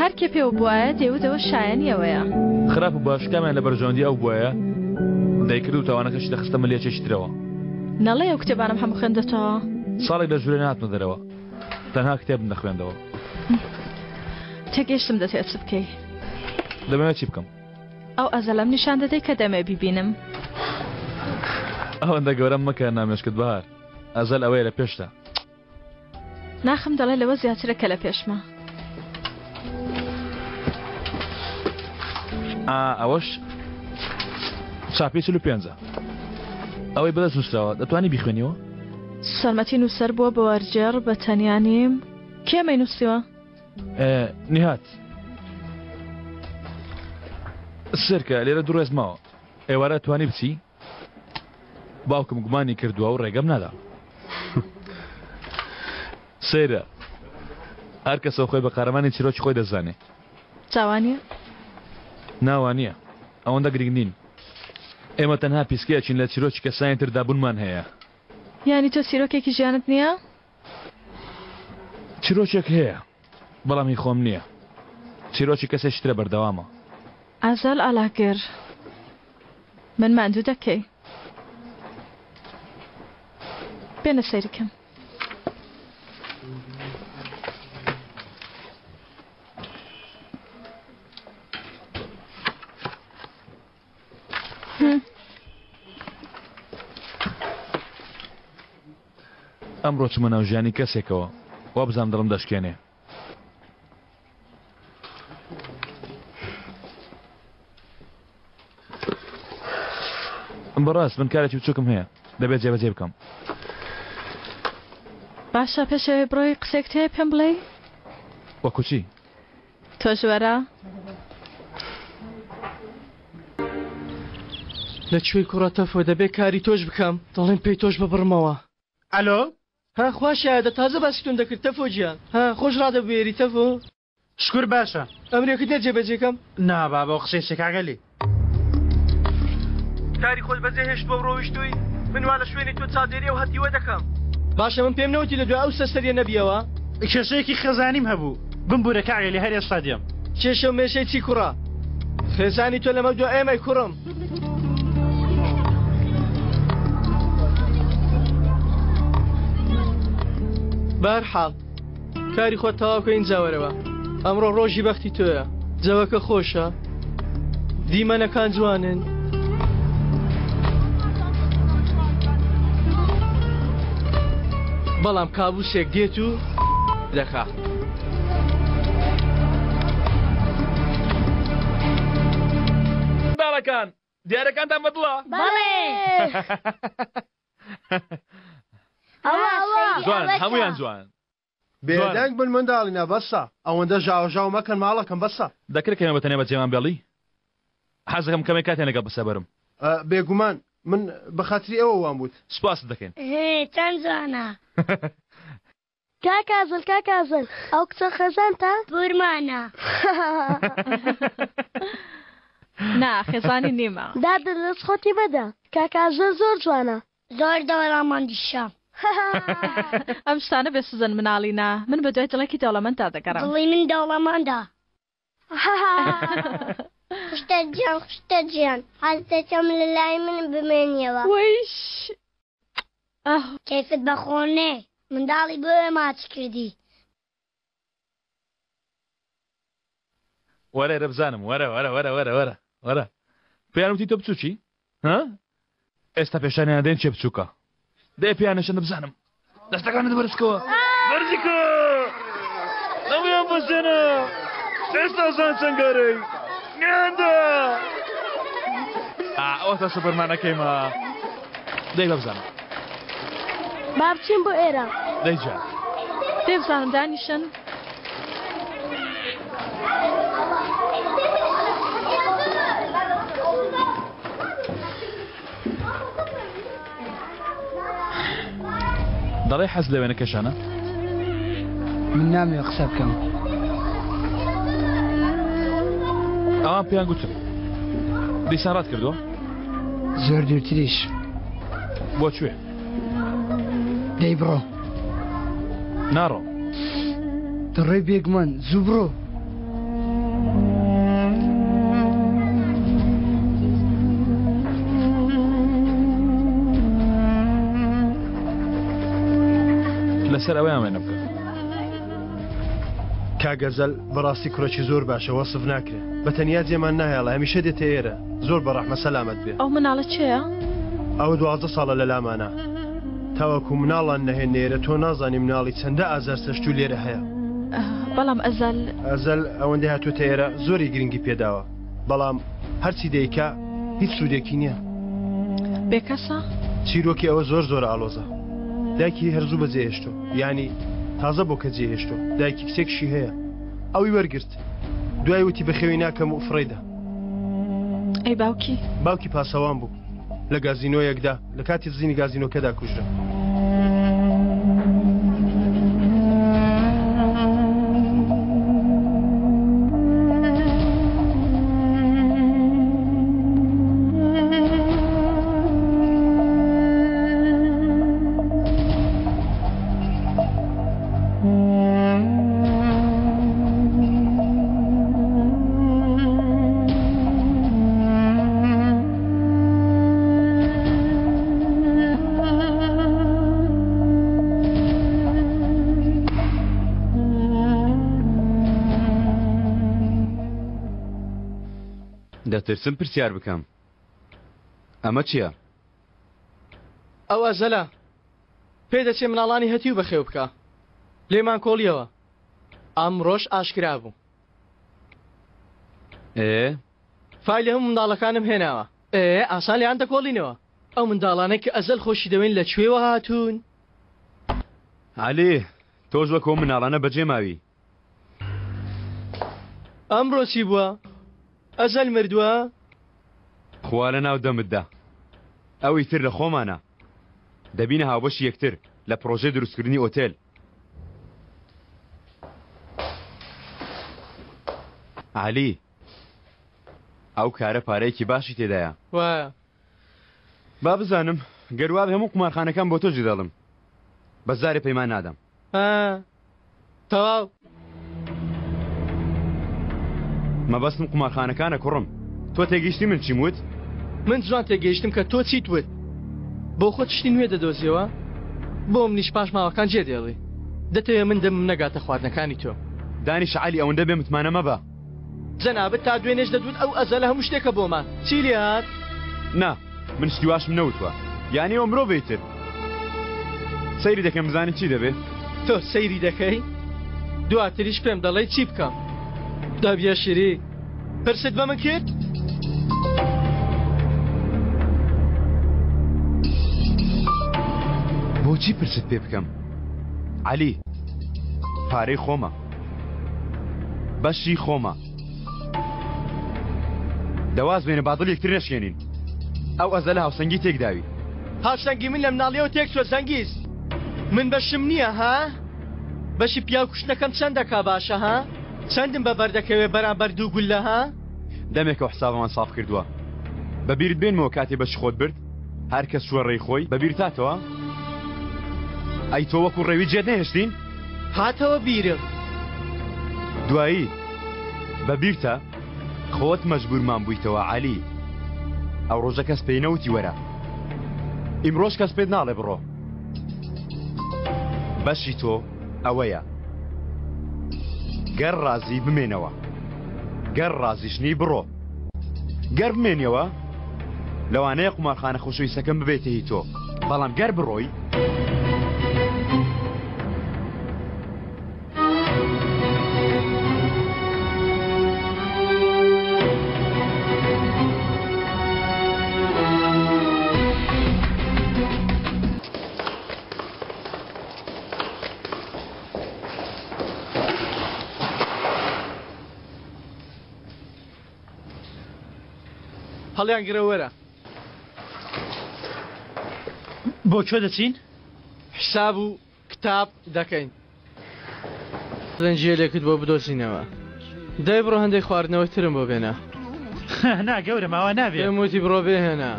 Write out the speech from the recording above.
هەر کێ پێوە بوایە دەیوت ئەوە شایەنی ئەوەیە. خراپ و باش کامیان لە بەرژەوەندی ئەو بوایە دەیکرد و تاوانەکەشی دەخستە ملی یەکێکی ترەوە. نەڵێی ئەو کتێبانەم هەموو خوێندەتەوە؟ ساڵێک لە ژوورێ نەهاتمە دەرەوە تەنها کتێبم دەخوێندەوە. تێگەیشتم دەتەوێت چ بکەی. دەمەوێت چی بکەم؟ ئەو ئەزەلەم نیشان دەدەی کە دەمەوێت بیبینم. ئەوەندە گەورەم مەکە نامێشکت بەهار. ئەزەل ئەوەیە لە پێشتە. ناخم دەڵێ لەوە زیاترە کە لە پێشمە. ئا ئەوەش چاپی 45ە. ئەوەی بەدەست نووسراوە دەتوانی بیخوێنیەوە؟ سەرمەتی نووسەر بووە بە وەرگێڕ بە تەنیا نیم. کێ ئەمەی نووسیوە؟ نیهات سێرکە لێرە دوو ڕێز ماوە ئێوارە توانی بچی؟ باوکم گومانی کردووە و ڕێگەم نادا. سەیرە هەر کەسە خۆی بە قارەمانی چیرۆکی خۆی دەزانێ. جا وانییە؟ نا وانییە. ئەوەندە گرنگ نین. ئێمە تەنها پیسکەیەکین لە چیرۆکی کەسانی تردا بوونمان هەیە. یانی تۆ چیرۆکێکی ژیانت نییە؟ چیرۆکێک هەیە بەڵام هی خۆم نییە. چیرۆکی کەسێکی ترە بەردەوامە. ئازال ئالاگر من ماندوو دەکەی. بێنە سەیری کەم. ئەمڕۆ چوومە ناو ژیانی کەسێکەوە وابزانم دڵم دەشکێنێ. بەڕاست من کارێکی بچووکم هەیە دەبێت جێبەجێ بکەم. باشە پێش ئەوەی بڕۆی قسەیەکت هەیە پێم بڵێی؟ وەکو چی؟ تۆش وەرە. لە کوێی کوڕە تەفۆ دەبێ کاری تۆش بکەم دەڵێم پێی تۆش ببڕمەوە. ئەلۆ. ها خوا شایەدە تازە باسی تۆم دەکرد تەفۆ گیان ها خۆش ڕادەبوێری تەفۆ. شکور باشە. ئەمرێکت نیە جێبەجێ کەم؟ نا بابە ئەو قسەی چیە کاک عەلی. کاری خۆت بەجێ هێشتوە و ڕۆیشتووی من وا لە شوێنی تۆ چاودێری ئەو هەتیوە دەکەم. باشە من پێم نەوتی لە دوای ئەو سەرسەریە نەبیەوە؟ کێشەیەکی خێزانیم هەبوو بمبورە کاک عەلی هەر ئێستا دێم. کێشە و مێشەی چی کوڕە؟ خێزانی تۆ لەمە دوا ئێمەی کوڕم. بەهەرحاڵ کاری خۆت تەواو کە ئینجا وەرەوە ئەمڕۆ ڕۆژی بەختی تۆیە جەوەکە خۆشە دیمەنەکان جوانن. بەڵام کابوسێک دێت و دەکا. منداڵەکان دیارەکانتان بەدڵە؟ بەڵێ. جوان هەموویان جوان. بێدەنگ بن منداڵینە بەسە ئەوەندە ژاوەژاو مەکەن ماڵەکەم بەسە. دەکرێت کەمێ بە تەنیا بەجێمان بێڵی؟ حەزەکەم کەمێک کاتیان لەگەڵ بەسەبەرم. بێگومان من بە خاتری ئێوە وام وت. سوپاست دەکەین. چەند جوانە. کاک ئازل کاک ئازل ئەو کچە خێزانتە؟ پورمانە. نا خێزانی نیمە. دادە دەست خۆتی بەدە کاک ئازل زۆر جوانە. زۆر دەوڵەمەندیشە. ئەم شتانە بێ سوزن مناڵینە من بەدوای دڵێکی دەوڵەمەنددا دەگەڕێم. دڵی من دەوڵەمەندە. خوشتە گیان خوشتە گیان حەز دەکەم لە لای من بمێنیەوە. وەیش ئاه. کەیفت بەخۆ نێ منداڵی بۆیە ماچ کردی. وەرە ئێرە بزانم وەرە وەرە وەرە وەرە وەرە وەرە پێیان وتی تۆ بچوکی ها ئێستا پێشانیان دێن چێ بچووکە دەی پێیان نشان بزانم دەستەکانت بەرزکەوە بەرزیکە هەموویان بەسێنە ئێستا زان چەنگارەی گەندە ئەوەتا سوپەرمانەکەیمە دەی بەبزانم با بچین بۆ ئێرە دەی جا دەی بزانم دانیشن دەڵێ حەز لە وێنەکێشانە؟ من نامەوێ قسە بکەم. ئەوان پێیان گوتم. دیسان ڕات کردووە؟ زۆر دوورتریش. بۆ کوێ؟ دەی بڕۆ. ناڕۆم. دەڕۆی بێگومان زوو بڕۆ. یەکسەر ئەوەیان وێنە بکە. کاک ئەزەل بەڕاستی کوڕێکی زۆر باشە وەسف ناکرێ بە تەنیا جێمان ناهێڵێ هەمیشە دێتە ئێرە زۆر بە ڕەحمە سەلامەت بێ. ئەو مناڵە کێیە؟ ئەوە 12 ساڵە لە لامانە تاوەکو مناڵان نەهێنە ئێرە تۆ نازانی مناڵی چەندە ئازار چەشتوو لێرە هەیە. بەڵام ئەزەل. ئەزەل ئەوەندەی هاتووەتە ئێرە زۆری گرنگی پێداوە بەڵام هەرچی دەیکا هیچ سوودێکی نییە. بێکەسە؟ چیرۆکی ئەوە زۆر زۆر ئاڵۆزە دایکی هەر زوو بەجێهێشتوو یانی تازە بۆ کە جێهێشتوو دایکی کچێکشی هەیە ئەوی وەرگرت دوای وتی بەخێوی ناکەم و فڕێیدا. ئەی باوکی؟ باوکی پاسەوان بوو لە گازینۆیەکدا لە کاتی دزینی گازینۆکەدا کوژرا. دەترسم پرسیار بکەم ئەمە چییە؟ ئەو ئەزەلە پێدەچێ مناڵانی هەتیو بەخێو بکا. لێمان کۆڵیەوە. ئەمڕۆش ئاشکرا بوو. ئێ؟ فایلی هەموو منداڵەکانم هێناوە. ئێ ئاسان لێیان دەکۆڵینەوە. ئەو منداڵانەی کە ئەزەل خۆشی دەوێن لە کوێوە هاتوون؟ عەلی، تۆش وەک ئەو مناڵانە بەجێ ماوی. ئەمڕۆ چی بووە؟ ئەزەل مردووە؟ خوا لە ناو دەمتدا. ئەو ئیتر لە خۆمانە. دەبینە هاوبەشی یەکتر لە پڕۆژەی دروستکردنی ئۆتێل. عەلی، ئەو کارە پارەیەکی باشی تێدایە. وایە. با بزانم، گەر وابێ هەموو قومارخانەکان بۆ تۆ جێدەڵم. بەس جارێ پەیمان نادەم. ها، تەواو. مەبەستم قومارخانەکانە کوڕم. تۆ تێگەیشتی من چیم وت؟ من جوان تێگەیشتم کە تۆ چیت وت. بۆ خۆت شتی نوێ دەدۆزیەوە؟ بۆ منیش پاشماوەکان جێ دێڵی. دەتەوێ من دەمم نەگاتە خواردنەکانی تۆ. دانیشە عەلی ئەوەندە بێ متمانە مەبە. جەنابت تا دوێنێش دەتوت ئەو ئەزەلە هەموو شتێکە بۆمان. چی لێ هات؟ نا من شتی واشم نەوتوە. یانی ئەوە مرۆڤە ئیتر. سەیری دەکەم بزانین چی دەبێ. تۆ سەیری دەکەی دواتریش پێم دەڵێی چی بکەم. دەبیە شیری پرست بە من کرد؟ بۆچی پرست پێ بکەم عەلی؟ پارەی خۆمە بەشی خۆمە دەواز بێنە با دڵ یەکتر نەشکێنین ئەو ئەزەلە هاوسەنگی تێکداوی. هاوسەنگی من لە مناڵیەوە تێکچوە زەنگیز من بەشم نییە ها؟ بەشی پیاو کوشتنەکەم چەند دەکا باشە ها؟ چەندم بە بەر دەکەوێ بەرامبەر دوو گوللە ها؟ دەمێکە حسابمان ساف کردووە بە بیرت بێنمەوە کاتێ بەشی خۆت برد هەر کەس چووە ڕێی خۆی بە بیرت هاتەوە؟ ئەی تۆ وەکوو ڕێوی جێت نەهێشتین؟ هاتەوە بیرم. دوایی بە بیرتە؟ خۆت مەجبوورمان بوویتەوە عەلی. ئەو ڕۆژە کەس پێی نەوتی وەرە. ئیمڕۆش کەس پێت ناڵێ بڕۆ. بەشی تۆ ئەوەیە. گەر ڕازی بمێنەوە. گەر ڕازیش نی بڕۆ. گەر بمێنیەوە لەوانەیە قومارخانە خۆشەویستەکەم ببێتە هی تۆ. بەڵام گەر بڕۆی. هەڵیان گرە وەرە. بۆ کوێ دەچین؟ حساب و کتاب دەکەین. زنجیرێکت بۆ بدۆزینەوە. دەی بڕۆ هەندێک خواردنەوەی ترم بۆ بێنە. نا گەورەم ئاوا نابێ. پێم وتی بڕۆ بێهێنە.